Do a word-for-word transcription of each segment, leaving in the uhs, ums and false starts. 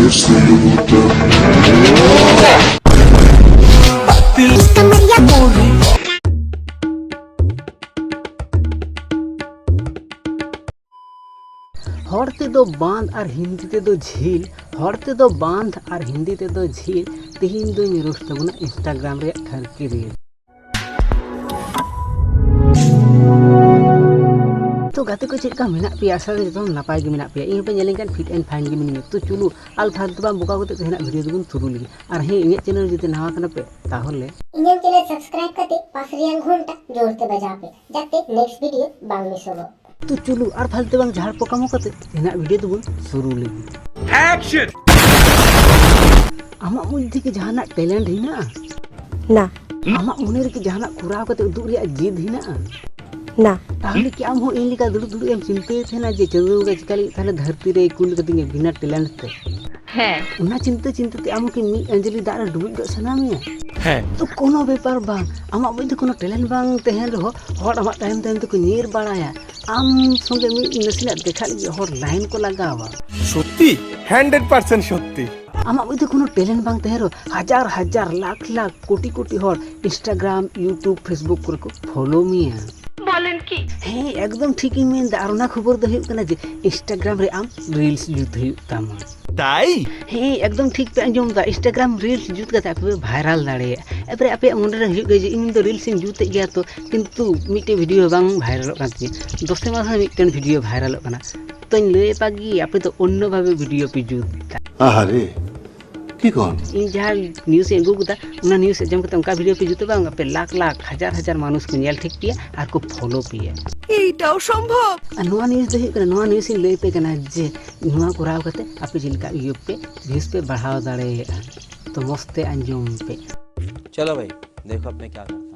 Esta María Torre. ᱦᱚᱲ ᱛᱮᱫᱚ ᱵᱟᱸᱫ ᱟᱨ ᱦᱤᱱᱫᱤ ᱛᱮᱫᱚ ᱡᱷᱤᱞ, ᱦᱚᱲ ᱛᱮᱫᱚ ᱵᱟᱸᱫ ᱟᱨ ᱦᱤᱱᱫᱤ ᱛᱮᱫᱚ ᱡᱷᱤᱞ᱾ ᱛᱮᱦᱮᱧ ᱫᱚᱧ ᱨᱳᱥᱴ ᱛᱟᱵᱚᱱᱟ Instagram ᱨᱮᱭᱟᱜ ᱴᱷᱟᱹᱨᱠᱤ ᱨᱤᱞ᱾ ᱛᱚ ᱜᱟᱛᱮ ᱠᱚ, ᱪᱮᱫ ᱞᱮᱠᱟ ᱢᱮᱱᱟᱜ ᱯᱮᱭᱟ? ᱟᱥᱟ ᱠᱚᱨᱮ ᱡᱚᱛᱚ ᱦᱚᱲ ᱱᱟᱯᱟᱭ ᱜᱮ ᱢᱮᱱᱟᱜ ᱯᱮᱭᱟ᱾ ᱤᱧ ᱦᱚᱸᱯᱮ ᱧᱮᱞᱤᱧ ᱠᱟᱱ fit and fine ᱜᱮ ᱢᱤᱱᱟᱹᱧᱟ᱾ ᱛᱚ ᱪᱚᱞᱚ, ᱟᱞ ᱯᱷᱟᱞᱛᱩ ᱵᱟᱝ ᱵᱚᱠᱟ ᱠᱟᱛᱮ ᱛᱮᱦᱮᱧᱟᱜ ᱵᱷᱤᱰᱤᱭᱳ ᱫᱚᱵᱚᱱ ᱥᱩᱨᱩ ᱞᱮᱜᱮ᱾ ᱟᱨ ᱦᱮᱸ, ᱤᱧᱟᱹᱜ ᱪᱮᱱᱮᱞ ᱡᱩᱫᱤ ᱱᱟᱣᱟ ᱠᱟᱱᱟ ᱯᱮ, ᱛᱟᱦᱚᱞᱮ ᱤᱧᱟᱹᱜ ᱪᱮᱱᱮᱞ subscribe ᱠᱟᱛᱮ ᱯᱟᱥ ᱨᱮᱭᱟᱜ ᱜᱷᱚᱱᱴᱟ ᱡᱳᱨ ᱛᱮ ᱵᱟᱡᱟᱣ ᱯᱮ, ᱡᱟᱛᱮ next video ᱵᱟᱝ ᱢᱤᱥᱚᱜᱚᱜ᱾ ᱛᱚ ᱪᱚᱞᱚ, ᱟᱨ ᱯᱷᱟᱞᱛᱩ ᱵᱟᱝ ᱡᱷᱟᱲ ᱯᱚᱠᱟᱢᱚ ᱠᱟᱛᱮ ᱛᱮᱦᱮᱧᱟᱜ ᱵᱷᱤᱰᱤᱭᱳ ᱫᱚᱵᱚᱱ ᱥᱩᱨᱩ ᱞᱮᱜᱮ᱾ Action! ᱟᱢᱟᱜ ᱢᱚᱫᱽᱫᱷᱮ ᱠᱤ ᱡᱟᱦᱟᱱᱟᱜ talent ᱦᱮᱱᱟᱜᱼᱟ? ᱱᱟ᱾ ᱟᱢᱟᱜ ᱢᱚᱱᱮ ᱨᱮᱠᱤ ᱡᱟᱦᱟᱱᱟᱜ ᱠᱚᱨᱟᱣ ᱠᱟᱛᱮ ᱩᱫᱩᱜ ᱨᱮᱭᱟᱜ ᱡᱤᱫ ᱦᱮᱱᱟᱜᱼᱟ? ᱱᱟ᱾ ᱛᱟᱦᱚᱞᱮ ᱠᱤ ᱟᱢ ᱦᱚᱸ ᱤᱧ ᱞᱮᱠᱟ ᱫᱩᱲᱩᱵ ᱫᱩᱲᱩᱵ ᱮᱢ ᱪᱤᱱᱛᱟᱹᱭ ᱛᱟᱦᱮᱱᱟ ᱡᱮ ᱪᱟᱸᱫᱳ ᱵᱚᱸᱜᱟ ᱪᱤᱠᱟ ᱞᱟᱹᱜᱤᱫ ᱛᱟᱦᱞᱮ ᱫᱷᱟᱹᱨᱛᱤ ᱨᱮ ᱠᱩᱞ ᱠᱟᱫᱤᱧᱟ ᱵᱤᱱᱟ talent ᱛᱮ? ᱦᱮᱸ᱾ ᱚᱱᱟ ᱪᱤᱱᱛᱟᱹ ᱪᱤᱱᱛᱟᱹ ᱛᱮ ᱟᱢ ᱠᱤ ᱢᱤᱫ ᱟᱸᱡᱽᱞᱤ ᱫᱟᱜ ᱨᱮ ᱰᱩᱵᱩᱡ ᱠᱚᱜ ᱥᱟᱱᱟ ᱢᱮᱭᱟ? ᱦᱮᱸ᱾ ᱛᱚ ᱠᱳᱱᱳ ᱵᱮᱯᱟᱨ ᱵᱟᱝ, ᱟᱢᱟᱜ ᱢᱚᱫᱽᱫᱷᱮ ᱠᱳᱱᱳ talent ᱵᱟᱝ ᱛᱟᱦᱮᱱ ᱨᱮᱦᱚᱸ ᱦᱚᱲ ᱟᱢᱟᱜ ᱛᱟᱭᱚᱢ ᱛᱟᱭᱚᱢ ᱛᱮᱠᱚ ᱧᱤᱨ ᱵᱟᱲᱟᱭᱟ᱾ ᱟᱢ ᱥᱚᱸᱜᱮ ᱢᱤᱫ ᱱᱟᱥᱮᱱᱟᱜ ᱫᱮᱠᱷᱟᱜ ᱞᱟᱹᱜᱤᱫ ᱦᱚᱲ line ᱠᱚ ᱞᱟᱜᱟᱣᱟ᱾ ᱥᱚᱛᱛᱤ, hundred percent ᱥᱚᱛᱛᱤ᱾ ᱟᱢᱟᱜ ᱢᱚᱫᱽᱫᱷᱮ ᱠᱳᱱᱳ talent ᱵᱟᱝ ᱛᱟᱦᱮᱱ ᱨᱮᱦᱚᱸ ᱦᱟᱡᱟᱨ ᱦᱟᱡᱟᱨ ᱞᱟᱠᱷ ᱞᱟᱠᱷ ᱠᱳᱴᱤ ᱠᱳᱴᱤ ᱦᱚᱲ Instagram, YouTube, Facebook ᱠᱚᱨᱮ ᱠᱚ follow ᱢᱮᱭᱟ᱾ ᱵᱚᱞᱮᱱ ᱠᱤ? ᱦᱮᱸ, ᱮᱠᱫᱚᱢ ᱴᱷᱤᱠ ᱤᱧ ᱢᱮᱱᱫᱟ᱾ ᱟᱨ ᱚᱱᱟ ᱠᱷᱚᱵᱚᱨ ᱫᱚ ᱦᱩᱭᱩᱜ ᱠᱟᱱᱟ ᱡᱮ Instagram ᱨᱮ ᱟᱢ reels ᱡᱩᱛ ᱦᱩᱭᱩᱜ ᱛᱟᱢᱟ᱾ ᱛᱟᱭ? ᱦᱮᱸ, ᱮᱠᱫᱚᱢ ᱴᱷᱤᱠ ᱯᱮ ᱟᱸᱡᱚᱢ ᱮᱫᱟ, Instagram reels ᱡᱩᱛ ᱠᱟᱛᱮ ᱟᱯᱮ ᱯᱮ viral ᱫᱟᱲᱮᱭᱟᱜᱼᱟ᱾ ᱮᱨᱯᱚᱨᱮ ᱟᱯᱮᱭᱟᱜ ᱢᱚᱱᱮ ᱨᱮ ᱦᱩᱭᱩᱜ ᱜᱮᱭᱟ ᱡᱮ ᱤᱧ ᱫᱚ reels ᱤᱧ ᱡᱩᱛᱮᱫ ᱜᱮᱭᱟ, ᱛᱚ ᱠᱤᱱᱛᱩ ᱢᱤᱫᱴᱮᱡ video ᱦᱚᱸ ᱵᱟᱝ ᱵᱷᱟᱭᱨᱟᱞᱚᱜ ᱠᱟᱱ ᱛᱤᱧᱟᱹ᱾ ᱫᱚᱥᱮ ᱢᱟᱥ ᱨᱮ ᱢᱤᱫᱴᱮᱱ video ᱵᱷᱟᱭᱨᱟᱞᱚᱜ ᱠᱟᱱᱟ᱾ ᱛᱚᱧ ᱞᱟᱹᱭ ᱟᱯᱮ ᱜᱮ, ᱟᱯᱮ ᱫᱚ ᱚᱱᱱᱚ ᱵᱷᱟᱵᱮ video ᱯᱮ ᱡᱩᱛ ᱮᱫᱟ᱾ ᱟᱦᱟᱨᱮ, ᱠᱤ ᱠᱚᱱ? ᱤᱧ ᱡᱟᱦᱟᱸ news ᱤᱧ ᱟᱹᱜᱩ ᱠᱮᱫᱟ, ᱚᱱᱟ news ᱟᱸᱡᱚᱢ ᱠᱟᱛᱮ ᱚᱱᱠᱟ video ᱯᱮ ᱡᱩᱛᱟ ᱵᱟᱝ, ᱟᱯᱮ ᱞᱟᱠᱷ ᱞᱟᱠᱷ, ᱦᱟᱡᱟᱨ ᱦᱟᱡᱟᱨ ᱢᱟᱱᱩᱥ ᱠᱚ ᱧᱮᱞ ᱴᱷᱤᱠ ᱯᱮᱭᱟ ᱟᱨ ᱠᱚ follow ᱯᱮᱭᱟ᱾ ᱮᱭᱴᱟᱣ ᱥᱚᱢᱵᱷᱚᱵ᱾ ᱟᱨ ᱱᱚᱣᱟ news ᱫᱚ ᱦᱩᱭᱩᱜ ᱠᱟᱱᱟ, ᱱᱚᱣᱟ news ᱤᱧ ᱞᱟᱹᱭ ᱟᱯᱮ ᱠᱟᱱᱟ ᱡᱮ ᱱᱚᱣᱟ ᱠᱚᱨᱟᱣ ᱠᱟᱛᱮ ᱟᱯᱮ ᱪᱮᱫ ᱞᱮᱠᱟ ᱤᱭᱟᱹ ᱯᱮ, views ᱯᱮ ᱵᱟᱲᱦᱟᱣ ᱫᱟᱲᱮᱭᱟᱜᱼᱟ᱾ ᱛᱚ ᱢᱚᱡᱽ ᱛᱮ ᱟᱸᱡᱚᱢ ᱯᱮ᱾ चलो भाई, देखो अब मैं क्या करता हूँ।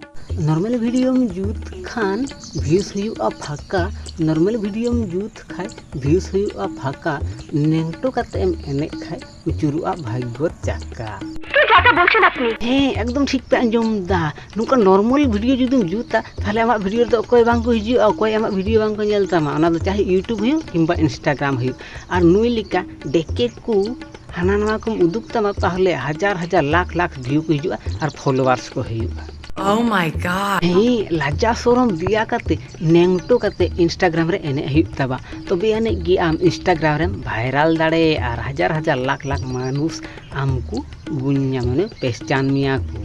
Normal videoᱢ ᱡᱩᱛ ᱠᱷᱟᱱ views ᱦᱩᱭᱩᱜᱼᱟ ᱯᱷᱟᱸᱠᱟ, normal videoᱢ ᱡᱩᱛ ᱠᱷᱟᱡ views ᱦᱩᱭᱩᱜᱼᱟ ᱯᱷᱟᱸᱠᱟ, ᱱᱮᱝᱴᱚ ᱠᱟᱛᱮ ᱮᱢ ᱮᱱᱮᱡ ᱠᱷᱟᱡ ᱩᱪᱩᱨᱚᱜᱼᱟ ᱵᱷᱟᱜᱽᱜᱚ ᱪᱟᱠᱟ᱾ ᱛᱚ ᱡᱟᱫᱟ ᱵᱚᱞᱪᱷᱮᱱ ᱟᱯᱱᱤ᱾ ᱦᱮᱸ, ᱮᱠᱫᱚᱢ ᱴᱷᱤᱠ ᱯᱮ ᱟᱸᱡᱚᱢ ᱫᱟ᱾ ᱱᱚᱝᱠᱟ normal video ᱡᱩᱫᱤᱢ ᱡᱩᱛᱟ, ᱛᱟᱦᱞᱮ ᱟᱢᱟᱜ video ᱨᱮᱫᱚ ᱚᱠᱚᱭ ᱵᱟᱝ ᱠᱚ ᱦᱤᱡᱩᱜᱼᱟ, ᱚᱠᱚᱭ ᱟᱢᱟᱜ video ᱵᱟᱝ ᱠᱚ ᱧᱮᱞ ᱛᱟᱢᱟ᱾ ᱚᱱᱟ ᱫᱚ ᱪᱟᱦᱮ YouTube ᱦᱩᱭᱩᱜ ᱠᱤᱝᱵᱟ Instagram ᱦᱩᱭᱩᱜ᱾ ᱟᱨ ᱱᱩᱭ ᱞᱮᱠᱟ ᱰᱮᱠᱮ ᱠᱚ ᱦᱟᱱᱟ ᱱᱟᱣᱟ ᱠᱚᱢ ᱩᱫᱩᱜ ᱛᱟᱢᱟ, ᱛᱟᱦᱚᱞᱮ ᱦᱟᱡᱟᱨ ᱦᱟᱡᱟᱨ ᱞᱟᱠᱷ ᱞᱟᱠᱷ ᱵᱷᱤᱭᱩ ᱠᱚ ᱦᱤᱡᱩᱜᱼᱟ ᱟᱨ ᱯᱷᱚᱞᱳᱣᱟᱨᱥ ᱠᱚ ᱦᱩᱭᱩᱜᱼᱟ᱾ Oh my god. ᱦᱮᱸ, ᱞᱟᱡᱟ ᱥᱚᱨᱚᱢ ᱫᱮᱭᱟ ᱠᱟᱛᱮ, ᱱᱮᱝᱴᱚ ᱠᱟᱛᱮ ᱤᱱᱥᱴᱟᱜᱨᱟᱢ ᱨᱮ ᱮᱱᱮᱡ ᱦᱩᱭᱩᱜ ᱛᱟᱢᱟ, ᱛᱚᱵᱮ ᱟᱹᱱᱤᱡ ᱜᱮ ᱟᱢ ᱤᱱᱥᱴᱟᱜᱨᱟᱢ ᱨᱮᱢ ᱵᱷᱟᱭᱨᱟᱞ ᱫᱟᱲᱮᱭᱟᱜᱼᱟ ᱟᱨ ᱦᱟᱡᱟᱨ ᱦᱟᱡᱟᱨ ᱞᱟᱠᱷ ᱞᱟᱠᱷ ᱢᱟᱱᱩᱥ ᱟᱢ ᱠᱚ ᱵᱩᱧ ᱧᱟᱢ, ᱢᱟᱱᱮ ᱯᱮᱦᱪᱟᱱ ᱢᱮᱭᱟ ᱠᱚ᱾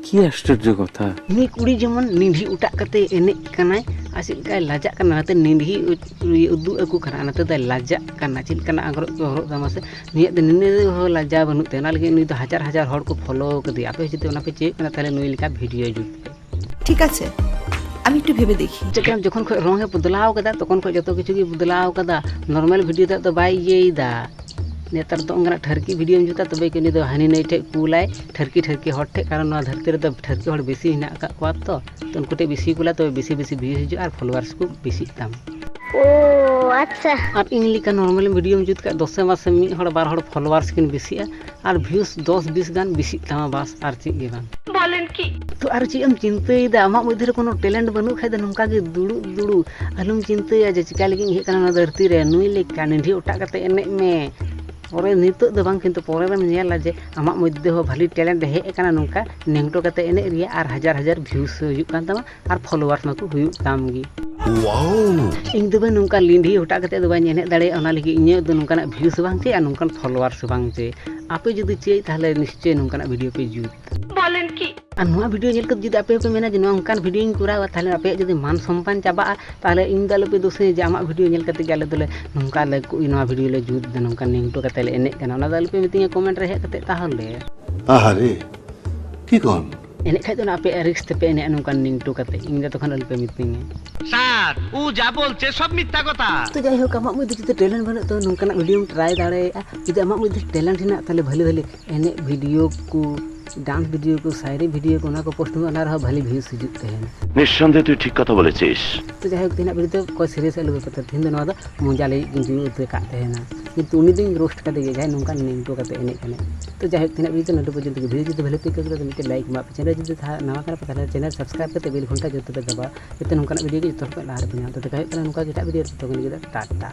কি আশ্চর্য কথা। ᱱᱩᱭ ᱠᱩᱲᱤ ᱡᱮᱢᱚᱱ ᱱᱤᱸᱰᱷᱤ ᱚᱴᱟᱜ ᱠᱟᱛᱮ ᱮᱱᱮᱡ ᱠᱟᱱᱟᱭ ᱟᱨ ᱪᱮᱫ ᱞᱮᱠᱟᱭ ᱞᱟᱡᱟᱜ ᱠᱟᱱᱟ, ᱱᱟᱛᱮ ᱱᱤᱸᱰᱷᱤ ᱩ- ᱩᱫᱩᱜ ᱟᱠᱚ ᱠᱟᱱᱟ, ᱱᱟᱛᱮ ᱫᱚᱭ ᱞᱟᱡᱟᱜ ᱠᱟᱱᱟ᱾ ᱪᱮᱫ ᱞᱮᱠᱟᱱᱟᱜ ᱟᱝᱨᱚᱵ ᱠᱚ ᱦᱚᱨᱚᱜ ᱫᱟ ᱢᱟᱥᱮ? ᱱᱩᱭᱟᱜ ᱫᱚ ᱱᱤᱱᱟᱹᱜ ᱦᱚᱸ ᱞᱟᱡᱟ ᱵᱟᱹᱱᱩᱜ ᱛᱟᱭᱟ, ᱚᱱᱟ ᱞᱟᱹᱜᱤᱫ ᱱᱩᱭ ᱫᱚ ᱦᱟᱡᱟᱨ ᱦᱟᱡᱟᱨ ᱦᱚᱲ ᱠᱚ ᱯᱷᱚᱞᱳ ᱠᱟᱫᱮᱭᱟ᱾ ᱟᱯᱮ ᱦᱚᱸ ᱡᱩᱫᱤ ᱚᱱᱟ ᱯᱮ ᱪᱟᱹᱭᱚᱜ ᱠᱟᱱᱟ, ᱛᱟᱦᱚᱞᱮ ᱱᱩᱭ ᱞᱮᱠᱟ ᱵᱷᱤᱰᱤᱭᱳ ᱡᱩᱛ ᱯᱮ᱾ ঠিক আছে, আমি একটু ভেবে দেখি। ᱪᱮᱫ ᱡᱚᱠᱷᱚᱱ ᱠᱷᱚᱱ ᱨᱚᱝ ᱮ ᱵᱚᱫᱞᱟᱣ ᱠᱟᱫᱟ, ᱛᱚᱠᱷᱚᱱ ᱠᱷᱚᱱ ᱡᱚᱛᱚ ᱠᱤᱪᱷᱩ ᱜᱮ ᱵᱚᱫᱞᱟᱣ ᱠᱟᱫᱟ᱾ ᱱᱚᱨᱢᱟᱞ ᱵᱷᱤᱰᱤᱭᱳ ᱛᱮ ᱫᱚ ᱵᱟᱭ ᱤᱭᱟᱹᱭᱮᱫᱟ᱾ ᱱᱮᱛᱟᱨ ᱫᱚ ᱚᱱᱠᱟᱱᱟᱜ ᱴᱷᱟᱹᱨᱠᱤ ᱵᱷᱤᱰᱤᱭᱳᱢ ᱡᱩᱛᱟ, ᱛᱚᱵᱮ ᱠᱤ ᱩᱱᱤ ᱫᱚ ᱦᱟᱹᱱᱤ ᱱᱟᱹᱭ ᱴᱷᱮᱡ ᱠᱩᱞᱟᱭ, ᱴᱷᱟᱹᱨᱠᱤ ᱴᱷᱟᱹᱨᱠᱤ ᱦᱚᱲ ᱴᱷᱮᱡ᱾ ᱠᱟᱨᱚᱱ ᱱᱚᱣᱟ ᱫᱷᱟᱹᱨᱛᱤ ᱨᱮᱫᱚ ᱴᱷᱟᱹᱨᱠᱤ ᱦᱚᱲ ᱵᱮᱥᱤ ᱦᱮᱱᱟᱜ ᱟᱠᱟᱫ ᱠᱚᱣᱟ ᱛᱚ, ᱛᱚ ᱩᱱᱠᱩ ᱴᱷᱮᱡ ᱵᱮᱥᱤ ᱠᱩᱞᱟ, ᱛᱚᱵᱮ ᱵᱮᱥᱤ ᱵᱮᱥᱤ ᱵᱷᱤᱭᱩ ᱦᱤᱡᱩᱜᱼᱟ ᱟᱨ ᱯᱷᱚᱞᱳᱣᱟᱨᱥ ᱠᱚ ᱵᱮᱥᱤᱜ ᱛᱟᱢ᱾ ᱳ ᱟᱪᱪᱷᱟ᱾ ᱟᱨ ᱤᱧ ᱞᱮᱠᱟ ᱱᱚᱨᱢᱟᱞ ᱵᱷᱤᱰᱤᱭᱳᱢ ᱡᱩᱛ ᱠᱷᱟᱡ, ᱫᱚᱥᱮ ᱢᱟᱥᱮ ᱢᱤᱫ ᱦᱚᱲ ᱵᱟᱨ ᱦᱚᱲ ᱯᱷᱚᱞᱳᱣᱟᱨᱥ ᱠᱤᱱ ᱵᱮᱥᱤᱜᱼᱟ ᱟᱨ ᱵᱷᱤᱭᱩᱥ ᱫᱚᱥ ᱵᱤᱥ ᱜᱟᱱ ᱵᱮᱥᱤᱜ ᱛᱟᱢᱟ, ᱵᱟᱥ, ᱟᱨ ᱪᱮᱫ ᱜᱮ ᱵᱟᱝ᱾ বলেন কি? ᱛᱚ ᱟᱨ ᱪᱮᱫ ᱮᱢ ᱪᱤᱱᱛᱟᱹᱭᱮᱫᱟ? ᱟᱢᱟᱜ ᱢᱚᱫᱽᱫᱷᱮ ᱨᱮ ᱠᱳᱱᱳ ᱴᱮᱞᱮᱱᱴ ᱵᱟᱹᱱᱩᱜ ᱠᱷᱟᱡ ᱫᱚ ᱱᱚᱝᱠᱟ ᱜᱮ ᱫᱩᱲᱩᱵ ᱫᱩᱲᱩᱵ ᱟᱞᱚᱢ ᱪᱤᱱᱛᱟᱹᱭᱟ ᱡᱮ ᱪᱤᱠᱟ ᱞᱟᱹᱜᱤᱫ ᱤᱧ ᱦᱮᱡ ᱟᱠᱟᱱᱟ ᱱᱚᱣᱟ ᱫᱷᱟᱹᱨᱛᱤ ᱨᱮ, ᱱᱩᱭ ᱞᱮᱠᱟ ᱱᱤᱰᱷᱤ ᱚᱴᱟᱜ ᱠᱟᱛᱮ ᱮᱱᱮᱡ ᱢᱮ᱾ ᱯᱚᱨᱮ ᱱᱤᱛᱚᱜ ᱫᱚ ᱵᱟᱝ, ᱠᱤᱱᱛᱩ ᱯᱚᱨᱮ ᱨᱮᱢ ᱧᱮᱞᱟ ᱡᱮ ᱟᱢᱟᱜ ᱢᱚᱫᱽᱫᱷᱮ ᱦᱚᱸ ᱵᱷᱟᱞᱤ ᱴᱮᱞᱮᱱᱴ ᱦᱮᱡ ᱟᱠᱟᱱᱟ, ᱱᱚᱝᱠᱟ ᱱᱮᱝᱴᱚ ᱠᱟᱛᱮ ᱮᱱᱮᱡ ᱨᱮᱭᱟᱜ ᱟᱨ ᱦᱟᱡᱟᱨ ᱦᱟᱡᱟᱨ ᱵᱷᱤᱭᱩᱥ ᱦᱩᱭᱩᱜ ᱠᱟᱱ ᱛᱟᱢᱟ ᱟᱨ ᱯᱷᱚᱞᱳᱣᱟᱨᱥ ᱢᱟᱠᱚ ᱦᱩᱭᱩᱜ ᱛᱟᱢ ᱜᱮ᱾ ᱤᱧ ᱫᱚ ᱵᱟᱹᱧ ᱱᱚᱝᱠᱟ ᱞᱤᱸᱰᱷᱤ ᱦᱚᱴᱟᱜ ᱠᱟᱛᱮ ᱫᱚ ᱵᱟᱹᱧ ᱮᱱᱮᱡ ᱫᱟᱲᱮᱭᱟᱜᱼᱟ, ᱚᱱᱟ ᱞᱟᱹᱜᱤᱫ ᱤᱧᱟᱹᱜ ᱫᱚ ᱱᱚᱝᱠᱟᱱᱟᱜ ᱵᱷᱤᱭᱩᱥ ᱵᱟᱝ ᱪᱮ ᱟᱨ ᱱᱚᱝᱠᱟᱱ ᱯᱷᱚᱞᱳᱣᱟᱨᱥ ᱵᱟᱝ ᱪᱮ᱾ ᱟᱯᱮ ᱡᱩᱫᱤ ᱪᱟᱹᱭ, ᱛᱟᱦᱞᱮ ᱱᱤᱥᱪᱚᱭ ᱱᱚᱝᱠᱟᱱᱟᱜ ᱵᱷᱤᱰᱤᱭᱳ ᱯᱮ ᱡᱩᱛ᱾ বলেন কি? ᱟᱨ ᱱᱚᱣᱟ ᱵᱷᱤᱰᱤᱭᱳ ᱧᱮᱞ ᱠᱟᱛᱮ ᱡᱩᱫᱤ ᱟᱯᱮ ᱦᱚᱸᱯᱮ ᱢᱮᱱᱟ ᱡᱮ ᱱᱚᱣᱟ ᱚᱱᱠᱟᱱ ᱵᱷᱤᱰᱤᱭᱳᱧ ᱠᱚᱨᱟᱣᱟ, ᱛᱟᱦᱞᱮ ᱟᱯᱮᱭᱟᱜ ᱡᱩᱫᱤ ᱢᱟᱱ ᱥᱚᱢᱢᱟᱱ ᱪᱟᱵᱟᱜᱼᱟ, ᱛᱟᱦᱞᱮ ᱤᱧ ᱫᱚ ᱟᱞᱚᱯᱮ ᱫᱳᱥᱮᱧᱟ ᱡᱮ ᱟᱢᱟᱜ ᱵᱷᱤᱰᱤᱭᱳ ᱧᱮᱞ ᱠᱟᱛᱮ ᱜᱮ ᱟᱞᱮ ᱫᱚᱞᱮ ᱱᱚᱝᱠᱟ ᱞᱮ ᱠᱚ-, ᱱᱚᱣᱟ ᱵᱷᱤᱰᱤᱭᱳ ᱞᱮ ᱡᱩᱛ ᱮᱫᱟ, ᱱᱚᱝᱠᱟ ᱱᱤᱝᱴᱩ ᱠᱟᱛᱮ ᱞᱮ ᱮᱱᱮᱡ ᱠᱟᱱᱟ, ᱚᱱᱟ ᱫᱚ ᱟᱞᱚᱯᱮ ᱢᱤᱛᱟᱹᱧᱟ ᱠᱚᱢᱮᱱᱴ ᱨᱮ ᱦᱮᱡ ᱠᱟᱛᱮ ᱛᱟᱦᱚᱞᱮ᱾ আহারে, কি কন? ᱮᱱᱮᱡ ᱠᱷᱟᱡ ᱫᱚ ᱚᱱᱟ ᱟᱯᱮᱭᱟᱜ ᱨᱤᱠᱥ ᱛᱮᱯᱮ ᱮᱱᱮᱡᱼᱟ ᱱᱚᱝᱠᱟᱱ ᱱᱤᱝᱴᱩ ᱠᱟᱛᱮ, ᱤᱧ ᱫᱚ ᱛᱚᱠᱷᱚᱱ ᱟᱞᱚᱯᱮ ᱢᱤᱛᱟᱹᱧᱟ᱾ স্যার, ও যা বলছে সব মিথ্যা কথা। ᱛᱚ ᱡᱟᱭᱦᱳᱠ, ᱟᱢᱟᱜ ᱢᱚᱫᱽᱫᱷᱮ ᱡᱩᱫᱤ ᱴᱮᱞᱮᱱᱴ ᱵᱟᱹᱱᱩᱜ ᱛᱟᱢᱟ, ᱱᱚᱝᱠᱟᱱᱟᱜ ᱵᱷᱤᱰᱤᱭᱳᱢ ᱴᱨᱟᱭ ᱫᱟᱲᱮᱭᱟᱜᱼᱟ᱾ ᱡᱩᱫᱤ ᱟᱢᱟᱜ ᱢᱚᱫᱽᱫᱷᱮ ᱴᱮᱞᱮᱱᱴ ᱦᱮᱱᱟᱜ, ᱛᱟᱦᱞᱮ ᱵᱷᱟᱞᱤ ᱵᱷᱟᱞᱤ ᱮᱱᱮᱡ ᱵᱷᱤᱰᱤᱭᱳ ᱠᱚ, ᱰᱟᱱᱥ ᱵᱷᱤᱰᱤᱭᱳ ᱠᱚ, ᱥᱟᱭᱨᱤ ᱵᱷᱤᱰᱤᱭᱳ ᱠᱚ, ᱚᱱᱟ ᱠᱚ ᱯᱳᱥᱴ ᱢᱮ, ᱚᱱᱟ ᱨᱮᱦᱚᱸ ᱵᱷᱟᱞᱤ ᱵᱷᱤᱭᱩᱥ ᱦᱤᱡᱩᱜ ᱛᱟᱦᱮᱱᱟ᱾ নিঃসন্দেহে তুই ঠিক কথা বলেছিস। ᱛᱚ ᱡᱟᱭᱦᱳᱠ, ᱛᱮᱦᱮᱧᱟᱜ ᱵᱷᱤᱰᱤᱭᱳ ᱫᱚ ᱚᱠᱚᱭ ᱥᱤᱨᱤᱭᱟᱥ ᱟᱞᱚ ᱯᱮ ᱯᱟᱛᱟᱣᱟ, ᱛᱮᱦᱮᱧ ᱫᱚ ᱱᱚᱣᱟ ᱫᱚ ᱢᱚᱡᱟ ᱞᱟᱹᱜᱤᱫ ᱜᱤᱧ ᱡᱩᱛ ᱟᱠᱟᱫ ᱛᱟᱦᱮᱱᱟ᱾ ᱠᱤᱱᱛᱩ ᱩᱱᱤ ᱫᱚᱧ ᱨᱳᱥᱴ ᱠᱟᱫᱮ ᱜᱮᱭᱟ, ᱡᱟᱦᱟᱸᱭ ᱱᱚᱝᱠᱟ ᱱᱤᱝᱴᱩ ᱠᱟᱛᱮ ᱮᱱᱮᱡ ᱠᱟᱱᱟᱭ᱾ ᱛᱚ ᱡᱟᱭᱦᱳᱠ, ᱛᱮᱦᱮᱧᱟᱜ ᱵᱷᱤᱰᱤᱭᱳ ᱫᱚ ᱱᱚᱰᱮ ᱯᱚᱨᱡᱚᱱᱛᱚ ᱜᱮ᱾ ᱵᱷᱤᱰᱤᱭᱳ ᱡᱩᱫᱤ ᱵᱷᱟᱞᱮ ᱯᱮ ᱟᱹᱭᱠᱟᱹᱣ ᱠᱮᱫᱟ, ᱛᱚ ᱢᱤᱫᱴᱮᱱ ᱞᱟᱭᱤᱠ ᱮᱢᱟᱜ ᱯᱮ᱾ ᱪᱮᱱᱮᱞ ᱡᱩᱫᱤ ᱛᱷᱟ-, ᱱᱟᱣᱟ ᱠᱟᱱᱟ ᱯᱮ, ᱛᱟᱦᱞᱮ ᱪᱮᱱᱮᱞ ᱥᱟᱵᱥᱠᱨᱟᱭᱤᱵ ᱠᱟᱛᱮ ᱵᱮᱞ ᱜᱷᱚᱱᱴᱟ ᱡᱚᱛᱚ ᱯᱮ ᱫᱟᱵᱟᱣᱟ, ᱡᱟᱛᱮ ᱱᱚᱝᱠᱟᱱᱟᱜ ᱵᱷᱤᱰᱤᱭᱳ ᱜᱮ ᱡᱚᱛᱚ ᱦᱚᱲ ᱠᱷᱚᱱ ᱞᱟᱦᱟ ᱨᱮᱯᱮ ᱧᱟᱢ᱾ ᱛᱚ ᱫᱮᱠᱷᱟ ᱦᱩᱭᱩᱜ ᱠᱟᱱᱟ ᱱᱚᱝᱠᱟ ᱜᱮ ᱮᱴᱟᱜ ᱵᱷᱤᱰᱤᱭᱳ ᱨᱮ, ᱛᱚᱛᱚ ᱠᱷᱚᱱ ᱞᱟᱹᱜᱤᱫ ᱫᱚ ᱴᱟᱴᱟ᱾